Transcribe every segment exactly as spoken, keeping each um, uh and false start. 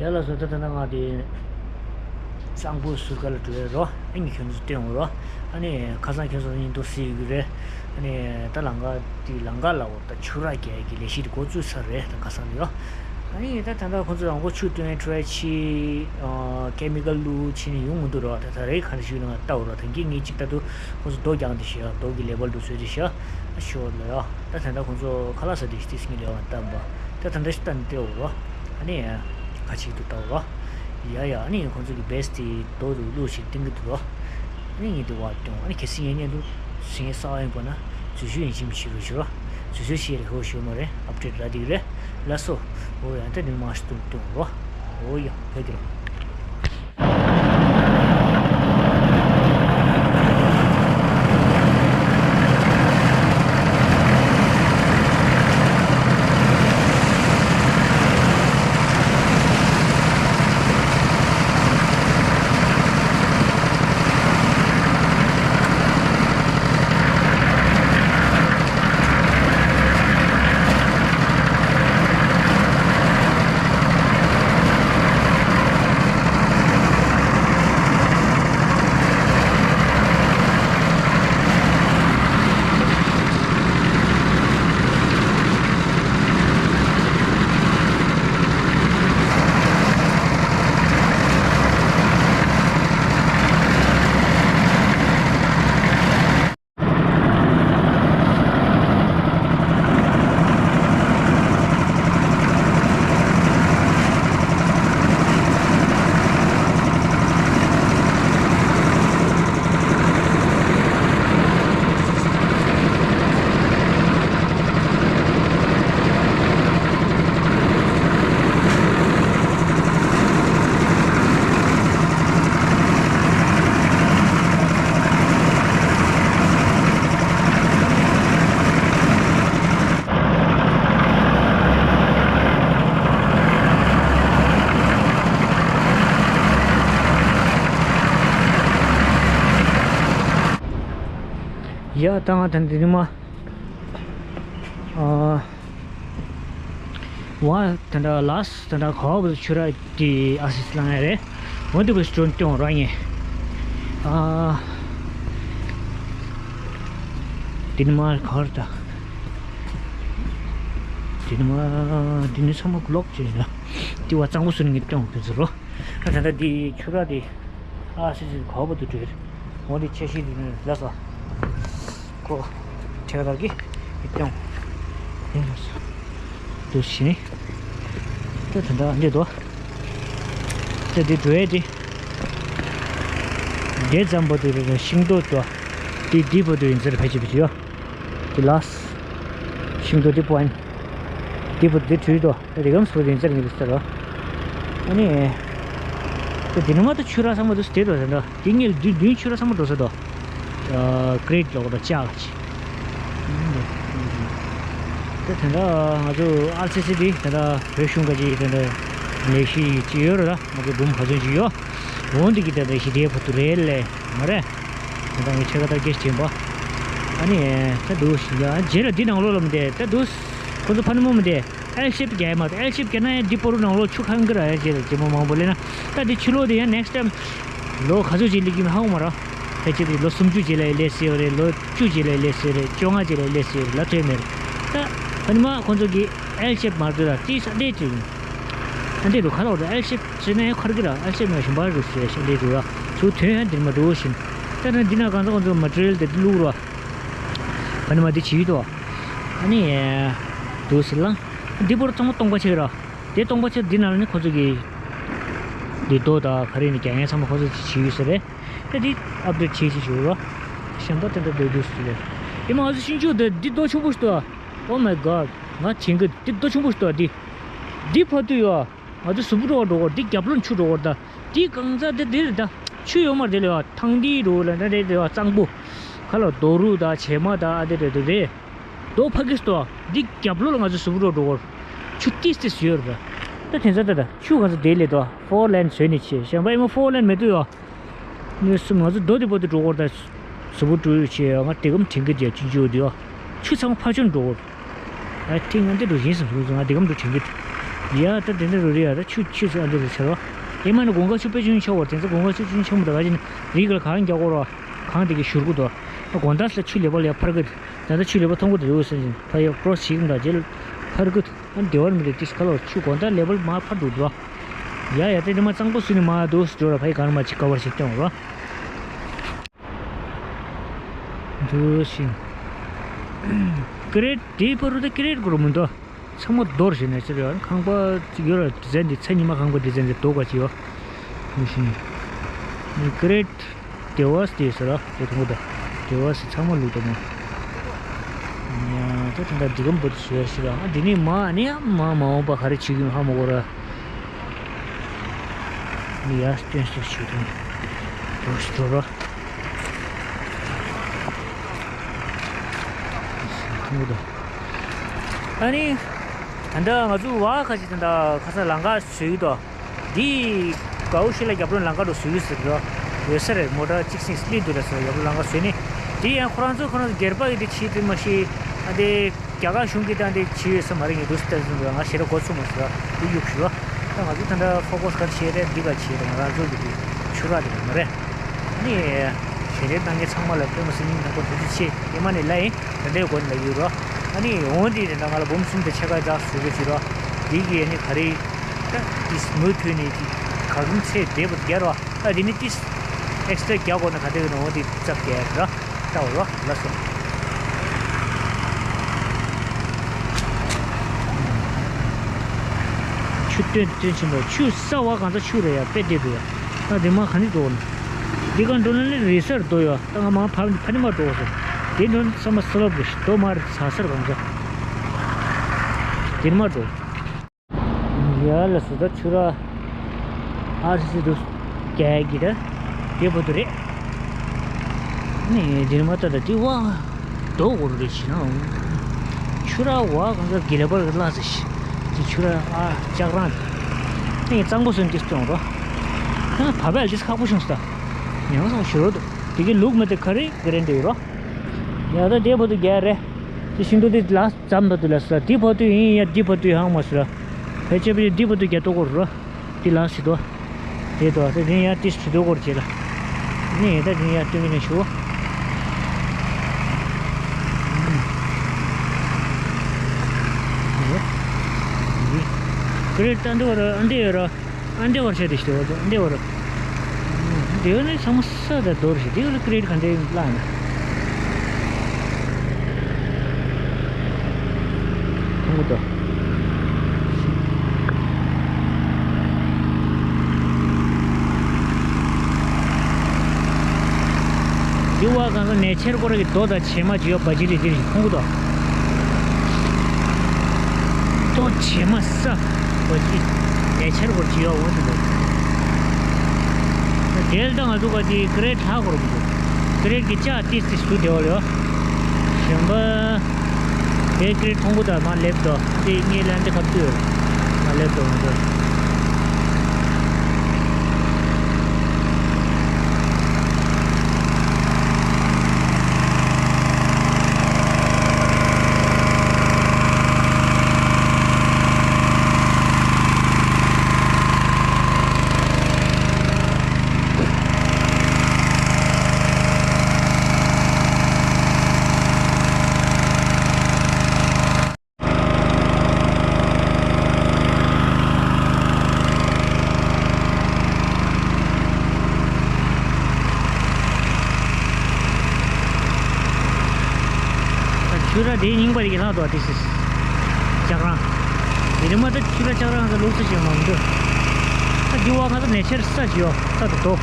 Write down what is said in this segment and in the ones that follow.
ཡ་ལགས་སོ། ད་ད་ལྟ་ང་དེ་གཙང་པོ་ཟུར་ཁ་ལ་འགྲོ་ཡ་རོ། ཨ་ནི་ཁྱོད་ཚོ་སྟོན་འོང་རོ། ཨ་ནི་ཁ་སང་ཁྱོད་ཚོ་ཉིན་ཐོ་གཟིགས་ཡོད་ཀྱི་རེད། ཨ་ནི་ད་ལམ་ཁ་དེ་ལམ་ཁ་ལ་འོ་ད་ཆུ་རགས་རྒྱག་ཡ་གི་ལས་གཞི་དེ་འགོ་བཙུགས་ཚར་རེད། ད་ཁ་སང་དེ་རོ། ཨ་ནི་ད་ད་ལྟ་ཁོང་ཚོ་རང་མགོ་ཆུ་བཏོན་འཕྲོ་ཡ་ཕྱི་ཨ་ཀེ་མི་ཀལ་བླུགས་ཕྱི་ནས་ཡོང་མི་འདུག་རོ། ད་ད་རེས་ག་འདྲ་ཞིག་ཡོད་ན་ང་ལྟ་འོ་རོ། ད་གིན་ངས་གཅིག་ལྟ་དུས་ཁོང་ཚོ་རྡོ་རྒྱག་འདི་ཤི་ཡ། རྡོ་གི་ལེ་བལ་འདུག་ཚོད་འདི་ཤི་ཡ། ཨ་ཤོ་ལ་ཡ། ད་ད་ལྟ་ཁོང་ཚོ་ཁ་ལག་ཟ་དུས་ཤི་ཏིས་ངས་ལེ་བ་བཏབ་པ། ད་ད་ལྟ་ཤི་ལྟ་འདི་འོ་རོ། ཨ་ནི་ཁ་ཅིག་ཏུ་ལྟ་བ། ཡ་ཡ། ཨ་ནི་ཁོང་ཚོ་གི་བེ་སི་དེ་རྡོ་རུ་བླུགས་ཤིག་བཏིང་གི་འདུག་རོ། ཨ་ནི་ངས་དེ་བ་བཏོན། ཨ་ནི་གལ་སྲིད་ངས་ཉན་འདུག་ཟིང་ངེ་ས་བ་ཡིན་པ་ན་འཛུལ་ཞུགས་ཡིན་གཅིག་མི་ཤེས་རུ་ཤི་རོ། འཛུལ་ཞུགས་ཤེས་རེ་ཧོ་ཤོ་མ་རེད། ཨབ་ཌེ་ཊི་ར་དིག་རེད། ལགས་སོ། འོ་ཡ། ད་ནི་མ་ཤི་ཏུ་བཏོན་རོ། འོ་ཡ། ཕེ་དེ་རོ། ཡ། ད་ང་ད་འདི་ནི་མ། ཨ། ཝ། དེ་འདྲ་ལགས། དེ་འདྲ་ག་བ་བུ་ཆུ་ར་དེ་ཨ་སི་སི་ལང་ཡ་རེད། འོ་དེ་བུ་སི་ཊོན་ཏོང་ར་ཉེ། ཨ། དེ་ནི་མ་ག་བར་ད། དེ་ནི་མ། དེ་ནི་ཚང་མ་གུ་ལོག་ཅེ་ཡིན་ན། དེ་བ་གཙང་པོ་སུ་ནི་ངེས་ཏོང་དེ་ཚོ་རོ། ད་ད་ལྟ་འདི་ཆུ་ར་འདི་ཨ་སི་སི་ག་བ་དུ་བྲོས། འོ་འདི་ཆ་ཤས་འདི་ནི་ལ་ས་ཁོ་ཁྲེག་ར་གི་འདི་སྟོང་ཡིན་ལ་ས་དུ་ཕྱིན། ད་ད་ལྟ་འདི་དོ། ད་འདི་བྲོས་འདི་འདི་ཙམ་པ་དུ་རེ་རེ་ཤིང་ཏོག་དོ། འདི་འདི་པ་དུ་ཡིན་ཟེར་ཕལ་ཆེར་ཕལ་ཆེར་ཡོད། དེ་ལ། ཤིང་ཏོག་དེ་པོ་ཨན། དེ་པོ་དེ་བྲུས་ཏོ། དེ་གམ་སོ་དེ་ཚར་ངེས་རེད་ཟེར་རོ། ཨ་ནི། དེ་དེ་ནི་མ་ད་ཆུ་ར་ཚང་མ་དུ་སྟེ་འགྲོ་ཟེར་འདྲ། དེ་ངེས་དུས་དུས་ཆུ་ར་ཚང་མ་འགྲོ་ཟེར་དོ། ཀྲེད་ལོག་དང་ལྕགས་ཀྱི། དེ་དེ་འདྲ་ང་ཚོ་ཨར་སི་སི་དེ་དེ་འདྲ་བོད་གཞུང་ག་ཅིག་དེ་འདྲ་ལས་གཞི་ཅིག་ཡོད་རེད་ད། ང་ཚོ་འབུམ་ག་ཚོད་ཅིག་ཡོད། འོང་དེ་གི་དེ་འདྲ་ཞི་བདེའི་བར་དུ་རེད་ལས་མ་རེད། ད་ངས་ཆེ་ཁ་ད་སྐད་ཆ་དྲན་པ། ཨ་ནི། ད་འདུག་ཞིག་ཡ་རྗེས་ལ་འདི་ནང་ལོགས་ལ་མི་བསྡད་ད་འདུག་ཁོ་ཚོ་ཕ་ནི་མོ་མི་བསྡད། ཨེལ་ཤེབ་རྒྱག་ཡ་མ་གཏོགས་ཨེལ་ཤེབ་རྒྱག་ན་ཡང་འདི་པོ་རུ་ནང་ལོགས་ཆུ་ཁང་གི་ར་ཡ་རྗེས་ལ་རྗེས་མ་མང་པོ་ལས་ན། ད་འདི་ཕྱི་ལོགས་དེ་ཡང་next time་ལོ་ག་ཚོད་ཅིག་སླེབས་ཀྱི་མི་ཧ་གོ་མ་ར། ཕལ་ཆེར་དེ་ལོ་སུམ་ཅུ་རྗེས་ལ་ཡ་སླེབས་སྲིད་ཡོད་རེད། ལོ་བཅུ་རྗེས་ལ་ཡ་སླེབས་སྲིད་ཡོད་རེད། བཅོ་ལྔ་རྗེས་ལ་ཡ་སླེབས་སྲིད་ཡོད་རེད། ལབ་ཐུབ་མེད་རེད། ད་ཕ་ནི་མ་ཁོ་ཚོ་གི་ཨེལ་ཤེབ་མ་གཏོགས་ད་ཏིས་ཨ་འདྲས་ཅིག་ཨ་འདྲས་འདུག་ཁ་ལོག་ད་ཨེལ་ཤེབ་ཟེར་ན་ཡང་ཁར་གི་ར། ཨེལ་ཤེབ་ན་ཞིམ་པ་རུ་ཟེར་ཞིང་འདྲས་འདུག་ར། ཚུར་ཐོན་ཡང་འདིར་མ་འགྲོ་བཞིན། ད་ནི་འདི་ན་གང་ཚ་གང་ཚ་མ་ཊི་རི་ཡལ་དེ་འདི་བླུགས་ར། ཕ་ནི་མ་འདི་བྱིས་དོ། ཨ་ནི། འདུག་ཟེར་ལ། འདི་བོར་ཚང་མ་སྟོང་པ་ཆེ་ར། དེ་སྟོང་པ་ཆེ་འདི་ན་ལ་ནི་ཁོ་ཚོ་གི། འདི་རྡོ་དང་ག་རེ་ནི་རྒྱག་ཡན་ཚང་མ་ཁོ་ཚོ་གི་བྱིས་ཡོད་ཟེར་རེད། ད་འདི་ཨབ་ཌེཊ་བྱེད་ཅིག་ཞུ་ར། གཞན་པ་དེ་འདྲ་འདོད་འདུག་ཟེར་རེད། ཨེ་མ་ང་ཚོ་ཤིང་ཆུ་དེ་འདི་རྡོ་ཆུང་པོ་ཞིག་འདུག Oh my god། ང་བྱིང་གི་འདི་རྡོ་ཆུང་པོ་ཞིག་འདུག་འདི། འདི་ཕ་དུ་ཡོད། ང་ཚོ་གཟུགས་པོ་འགྲོ་བར་འགྲོ་གོ་འདི་རྒྱབ་ལོགས་ཆུ་འགྲོ་བར་ད། འདི་གང་ཚ་དེ་འདིར་ད། ཆུ་ཡོད་མ་རེད་ལེ་བ། ཐང་འདི་རོ་ལ་འདྲ་རེད་རེད་བ། གཙང་པོ། ཁ་ལ་རྡོ་རུག་ད་བྱེ་མ་ད་ཨ་དེ་རེད་དེ་རེད། རྡོ་ཕ་གིས་ཏོ། འདི་རྒྱབ་ལོགས་ལ་ང་ཚོ་གཟུགས་པོ་འགྲོ་འགྲོ་བར། ཆུ་ཏིས་ཏིས་ཡོད་རེད་ད། ད་དེ་ཚ་ད་ད་ཆུ་གང་ཚ་དེ་ལེ་ད། ཕོར་ལེན་བཟོས་ནས་ཆེ་ཞང་པ་ཨེ་མ་ཕོར་ལེན་མེད་དུ་ཡོད། ནི་སུ་ང་ཚོ་རྡོ་དེ་པོ་དེ་འགྲོ་གོ་ད། གཟུགས་པོ་འགྲོ་ཆེ་ང་དེ་གམ་དྲན་གི་དེ་ཅི་འཇོག་དེ་ཡོད། ཆུ་ཚང་ཕ་ཆུ་འགྲོ་གོ། ཨ་ཐིང་ང་འདི་འགྲོ་བཞིན་སུ་ང་དེ་གམ་འགྲོ་དྲན་གི། ཡ་ད་དེ་འདྲ་རུ་རེད་ཡ། ད་ཆུ་ཆུ་ཆུ་ཨ་འདི་རུ་ཆེ་རོ། ཨེ་མ་ནི་དགུན་ཁ་ཆུ་དཔེ་ཆུང་ཆེ་བར་དེ་ཚོ་དགུན་ཁ་ཆུ་ཆུང་ཆེ་མོ་ད་ག་ཅི་ནི་རི་ག་ལ་གང་རྒྱག་གོ་རོ། གང་དེ་གི་བཞུར་གོ་དོ། ད་དགོང་དག་ལ་ཆུ་ལེ་བ་ལ་ཡ་ཕར་གི། ད་ད་ཆུ་ལེ་བ་མཐོང་གོ་དེ་རུ་སེམས་ཅན་ཕ་ཡ་ཀྲོ་སི་ཞིག་ད་རྗེས་ལ་ཕར་གི། ཨ་བདེ་བར་མི་འདུག་ཏིས་ཁ་ལོར་ཆུ་དགོང་དག་ལེ་བ་ལ་མ་ཕར་འདུག་དོ། ཡ་ཡ་དེ་དེ་མ་གཙང་པོ་སུ་ནི་མ་འདུག་འགྲོ་ར་ཕ་ཡི་གང་མ་ཅིག་ག་བར་ཞིག་སྟོན་རོ། འདུ་ཞིང་། ཀི་རེད་དེའི་བར་དུ་ཀི་རེད་གོ་རུ་མི་འདུག་ཚང་མ་རྡོ་རེད་ཟེར་ནས་ཟེར་ཡོད། ཁང་པ་ཅིག་ཡོད་ར། ཌི་ཛའིན་དེ་ཚེ་ཉི་མ་ཁང་པ་ཌི་ཛའིན་དེ་རྡོ་ག་ཅིག་ཡོད། འདུ་ཞིང་། ཀི་རེད་དེ་བ་སྟེ་ཟེར་ར་དེ་མཐོང་གོ་ད། དེ་བ་སི་ཚང་མ་ལུག་ད་མོ། ཡ་ད་དེ་འདྲ་འདི་གམ་བུ་དུ་ཟེར་ཟེར་ར། ཨ་འདི་ནི་མ་ཨ་ནི་ཡ་མ་མ་འོངས་པ་ག་རེ་བྱེད་ཀྱི་ཡོད་ཧ་མ་གོ་ར། ཡ་སྐྱོན་སོགས་ཞུ་དོན་དུ་ཞུ་རོ། ཨ་ནི་ད་ལྟ་ང་ཚོ་བ་ཁ་ཅིག་ད་ལྟ་ཁ་སང་ལམ་ཁ་བཟོས་ཀྱི་འདུག་འདི་གའུ་ཤི་ལ་རྒྱབ་ལོགས་ལམ་ཁ་འགྲོ་བཟོས་ཀྱི་ཟེར་འགྲོ་ཡོད་ས་རེད། མོ་ཊ་གཅིག་སྲིང་སླེབས་འདུག་ལ་ཟེར་རྒྱབ་ལོགས་ལམ་ཁ་བཟོས་ནི། དེ་ཡང་ཁོ་རང་ཚོ་ཁོ་རང་ཚོ་སྒེར་པ་ཡི་དེ་ཕྱིའི་དེ་མ་ཤེས། ཨ་དེ། རྒྱ་གར་གཞུང་གིས་ད་འདི་བྱས་ཡོད་ས་མ་རེད། ངས་འདུག་སེ་བལྟས་ཟིན་འདུག་ང་ཞེ་དྲག་མགོ་ཚོས་མ་སོང་། འདི་གཡུག་ཞུ་བ། ད་ང་ཚོ་ད་ལྟ་ཕོ་ཁོ་སི་ག་རེ་བྱས་རེད། འདི་ག་བྱས་རེད། ང་རང་ཚོ་གི་འདི་ཆུ་རགས་དེ་མ་རེད། ཨ་ནི། ཞལ་འདེབས་གནང་མཁན་ཚང་མ་ལ་ཕེབས་མ་སྲིད་སྙིང་ཐག་པ་ཐུགས་རྗེ་ཆེ། ཨེ་མ་ནི་ལ་ཡིན་ད་ལྟའི་སྒོ་ནས་ལ་ཡོད་རོ། ཨ་ནི་འོང་འདི་རེད་ད་ང་ལ་འབུམ་གསུམ་དང་ཕྱེད་ཀ་རྒྱག་ཟེར་གི་བྱེད་རོ། འདི་གི་ཨ་ནི་ག་རེ། ད་འདི་མུ་མཐུད་ནས་འདི་ག་རུང་ཚད་བསྡད་པ་རྒྱ་རོ། ཨ་དེ་ནི་ཏིས་ཨེག་སི་ཊ་ར་རྒྱག་དགོས་ན་ག་དེ་ཡོད་ན་འོ་དེ་རྩ་རྒྱག་ར་ལྟ་བ་རོ་ལ་སོ། ཆུ་བཏོན་བཏོན་ཕྱིན་པ་ཆུ་ས་བ་གང་ཚ་ཆུ་རེད་ཡ་དཔེ་བདེ་འདུག་ཡ། ཨ་དེ་མ་ག་ནི་འགྲོ་ན། འདི་ག་འགྲོ་ན་ལས་རེ་སར་འགྲོ་ཡ་ད་ང་མ་ཕ་ཕ་ནི་མ་འགྲོ་སོ། དེ་འགྲོ་ན་ས་མ་ས་ལོབ་རེ་ཞིག་འགྲོ་མ་རེད་ས་སར་གང་ཚ། དེ་མ་འགྲོ། ཡ་ལ་སུ་ད་ཆུ་ར་ཨ་སི་སི་དུ་རྒྱ་གི་ད་དེ་བོ་དུ་རེད། ནི་དེ་ནི་མ་ད་ད་དེ་བ་དོ་གོ་རུ་རེད་ཤི་ན། ཆུ་ར་བ་གང་ག་གི་ལེ་བར་གི་ལ་སི་ཤི་དེ་ཆུ་ར་ཨ་ལྕགས་རང་དེ་ནི་གཙང་པོ་སོན་དེ་སྟོང་རོ། ད་བ་བལ་དེ་ཁག་པོ་བྱུང་སོ་ད། ཡང་སང་ཞུ་རོ་དུ་དེ་གི་ལུག་མ་དེ་ག་རེ་ག་རེ་འདྲ་ཡོད་རོ། ཡ་ད་དེ་བོ་དུ་རྒྱ་རེད། དེ་ཤིན་ཏུ་དེ་ལ། ཙམ་པ་དུ་ལ་སུ་ལ་འདི་བར་དུ་ཡིན་ཡ་འདི་བར་དུ་ཡང་མ་སུ་ལ། ཕལ་ཆེར་ཕལ་ཆེར་འདི་བར་དུ་རྒྱ་ཏོ་སྐོར་རོ། འདི་ལ་སི་དོ། དེ་དོ་དེ་རིང་ཡ་ཏིས་སི་དོ་སྐོར་བྱེད་ལ། ནི་ཡ་ད་རིང་ཡ་སྟོན་གི་ནི་ཤུ། ཀ་རེ་ད་འདི་བར་འདི་ཡོད་རོ། ཨ་འདྲེ་བར་བྱས་ཏེ་ཞེས་བར་དུ་འདྲེ་བར། འདི་ནི་ཚང་མ་ས་དང་རྡོ་རེད་ཤག་འདི་ལ་ཀི་རེད་ག་འདྲེ་བརླག་ན། ཁོང་གི་དོ། འདི་བ་གང་ག་ནས་ཆེར་སྐོར་གྱི་རྡོ་དང་བྱེ་མ་ཅིག་ཡོད་པ་ཅི་རེད་འདི་རེད་ཁོང་གི་དོ། ཏོ་བྱེ་མ་ས་བ་ཅི་ལས་ཆར་བར་ཅི་ཡོད་འོ་དེ་འདུག་དེ་ལ་ད་ང་ཚོ་ག་ཅི་ཀི་རེད་ཧྲག་གོ་ར་མི་འདུག་ཀི་རེད་ཀྱི་ལྕགས་ཏིས་ཏིས་སུ་དེ་བ་ལེ་བ། གཞན་པ། དེ་ཀི་རེད་མཐོང་གོ་ད་མ་ལེབ་དོ་དེ་ངའི་ལན་དེ་ཁབ་ཏུ་མ་ལེབ་དོ་ང་ཚོ། ཆུ་ར་དེའི་རྙིང་པ་དེ་གི་ལྷག་ཏུ་ཨ་ཏི་སི་ལྕགས་རང་། དེ་རིང་མ་ད་ཆུ་ར་ལྕགས་རང་ད་ལུགས་སྲོལ་ཞིག་མ་མི་འདུག་ད་འདི་བ་ང་ཚོ་ནས་ཆེར་ས་ཞིག་ཡོད་ས་དུ་དོ།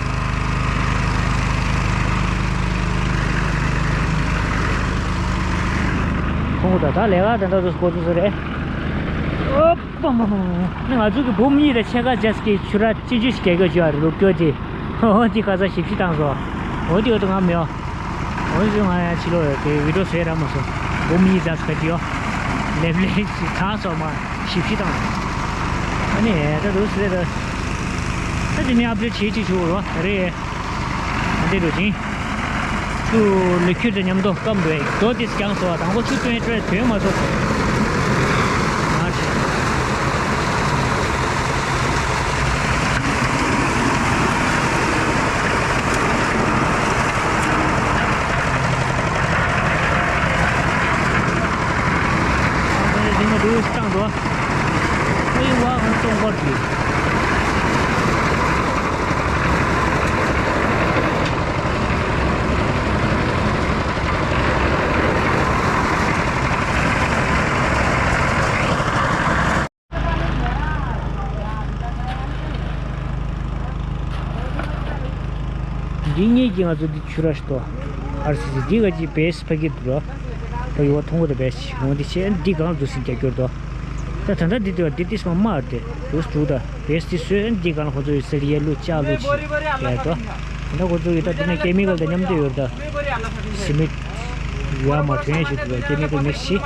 ཁོང་ད་ད་ལས་ཀ་དེ་འདྲ་དུ་སྐོར་དུ་ཟེར་རེད། ཨོ། པམ་པམ་པམ། ང་ཚོ་གི་འབུམ་གཉིས་དང་ཕྱེད་ཀ་རྒྱ་སྐྱེད་ཆུ་ར་སྤྱི་འཇུས་ཤིག་རྒྱལ་ཁྱོད་ཅི་བ་རུབ་སྐྱོ་ཅི། འོ་འདི་ཁ་ས་ཞིབ་ཕྱི་བཏང་སོ། འོ་འདི་འོ་དུ་ང་མེད། འོ་འདི་ང་ཡང་ཕྱི་ལོགས་ཡོད་དེ་བི་ཌིའོ་བཟོས་ར་མ་སོང་། འབུམ་གཉིས་རྒྱ་སྐྱེད་ཡོ། ལེབ་ལེབ་ཞིག་ཐང་སོ་མ་ཞིབ་ཕྱི་བཏང་། ཨ་ནི་ད་རུ་སི་རེད་ད། ད་དེ་ནས་ཨབ་ཌེཊ་བྱེད་ཅི་ཆུ་རོ་རེད། འདི་རུ་ཅིང་། ཆུ་ལུ་ཁྱུར་དང་མཉམ་དུ་སྐམ་འགྲོ་ཡ་རྡོ་དེ་གྱང་སོ་བ་དང་པོ་ཆུ་བཏོན་སྤྲོད་དོན་མ་ཐོབ། མར། འདི་གཉིས་ཀྱིས་ང་ཚོ་འདི་ཆུ་ར་ཞིག་ཏོ། ཨར་སི་སི་འདི་ག་ཅིག་བེས་ཕ་གི་འདུག་རོ། ཕ་གི་བ་ཐུང་གོ་ད་བེས་ཅིག་འོང་འདི་ཆེ་འདི་གང་འདུག་སིན་རྒྱ་སྐྱོར་ཏོ། ད་ད་ད་འདི་འདི་འདི་ཏིས་མ་མ་རེད་འདུག་འདུག་ད་བེས་ཏི་སོས་འདི་གང་ཁོ་ཚོ་ཡི་སེར་ཡེ་ལུ་ཅག་ལུ་ཅིག་ཡ་ཏོ། ད་ཁོ་ཚོ་ཡི་ད་འདི་ནས་ཀེ་མི་ཀལ་དང་མཉམ་དུ་ཡོད་ད། སི་མིད་ཡ་མ་ཐོན་ཞིག་འདུག་ཀེ་མི་ཀལ་མིག་སི་ཞིག་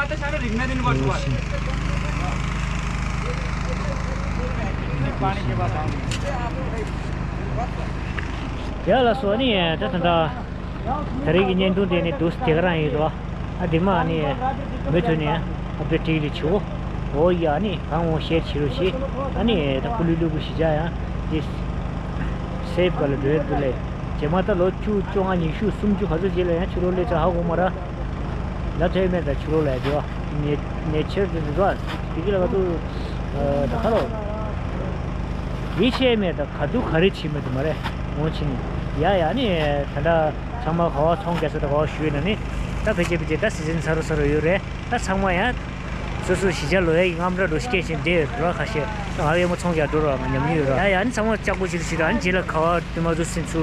ཡ་ལ་སོ་ནི་ད་ད་ད། ད་རེས་ཀྱི་བརྙན་ཐུང་དེ་ནི་འདུག་དེ་ག་རང་ཡིན་རོ། ཨ་དེ་མ་ཨ་ནི་མུ་མཐུད་ནས་ཨ་བི་ཊི་རི་ཆུ་འོ་ཡ་ཨ་ནི་གང་འོང་ཤེར་བྱེད་རོགས་བྱེད། ཨ་ནི་ད་ཕུ་ལུ་ལུ་གུ་ཞི་བྱ་ཡང་དེ་སེབ་ག་ལ་འགྲོ་ཡ་འདུག་ལས། རྗེས་མ་ད་ལོ་བཅུ་བཅོ་ལྔ་ཉི་ཤུ་སུམ་ཅུ་ག་ཚོད་རྗེས་ལ་ཡང་ཕྱི་ལོགས་སླེབས་ཚར་ཧ་གོ་མ་ར། ལ་ཐོས་མེད་ད་ཕྱི་ལོགས་ལ་ཡ་དེ་བ། ནེ་ནེ་ཆར་དེ་འདུག་བ། དེ་གི་ལ་ག་ཚོད་ད་ག་རོ། ཡིད་ཆེས་མེད་ད་ག་དུས་ག་རེ་བྱེད་མེད་དུ་མ་རེད། འོང་ཕྱིན་ཡ་ཡ་ནི་ད་ལྟ་ཚང་མ་ག་བ་ཚོང་རྒྱག་ས་ད་ག་བ་ཞུས་ན་ནི་ད་ཕལ་ཆེར་ཕལ་ཆེར་ད་སི་ཛིན་ཚ་རུ་ཚ་རུ་ཡོད་རེད། ད་ཚང་མ་ཡང་སོ་སོ་གཞིས་ཆགས་ལོ་ཡ་ཡི་རྔམ་ར་འགྲོ་སྐད་ཆེན་འདྲེ་ར་ཁ་ཤས་ད་ང་ཡོད་མ་ཚོང་རྒྱག་འགྲོ་ར་ང་ཉམས་མྱོང་ཡོད་ར་ཡ་ཡ་ནི་ཚང་མ་ལྕགས་པོ་ཞིག་ཞིག་ར་ཨ་ནི་རྗེས་ལ་ག་བ་དུ་མ་ཚོ་སིན་ཚུ་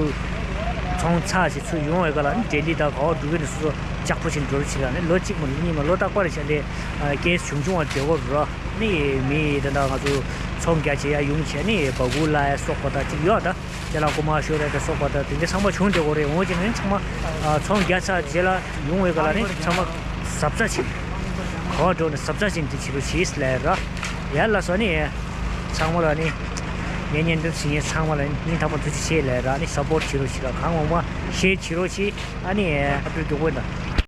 ཚོང་ཚ་ཞིག་ཚུ་ཡོང་བའི་ག་ལ་ནི་ལྡི་ལི་ད་ག་བ་འགྲོ་གི་ནི་སོ་སོ་ལྕགས་པོ་ཞིག་འགྲོ་རུ་ཕྱིན་ར་ནི་ལོ་གཅིག་མ་ལོ་གཉིས་མ་ལོ་རྟག་པར་བྱས་ཏེ་ཀེ་སི་བྱུང་བྱུང་བ་བྱེད་དགོས་ར་ནི་མི་ད་ད་ང་ཚོ་ཚོང་རྒྱག་བྱེད་ཡ་ཡོང་བྱས་ནི་བ་གུ་ལ་ཡ་སོགས་པ་ད་ཅིག་ཡོད་ད། ཅ་ལག་རྐུ་མ་ཤོར་རེད་དེ་སོགས་པ་དང་དེ་འདྲ་ཚང་མ་བྱུང་བསྡད་ཡོད་རེད། འོང་ཅིག་ནི་ཚང་མ་ཨ་ཚོང་རྒྱག་ཚར་རྗེས་ལ་ཡོང་བའི་ག་ལ་ནི་ཚང་མ་གཟབ་གཟབ་བྱེད། ག་བ་འགྲོ་ནས་གཟབ་གཟབ་བྱེད་འདི་བྱེད་རོགས་བྱེད་ལབ་ར། ཡར་ལ་སོ་ནི་ཚང་མ་ལ་ནི་ངའི་བརྙན་འདུག་བྱེད་མཁན་ཚང་མ་ལ་ནི་སྙིང་ཐག་པ་ཐུགས་རྗེ་ཆེ་ལབ་ར། ནི་སབ་པོར་བྱེད་རོགས་བྱེད་ར། གང་འོང་བ་ཤེར་བྱེད་རོགས་བྱེད། ཨ་ནི་ཨ་ཏུ་མགྱོགས་པོ་དང་།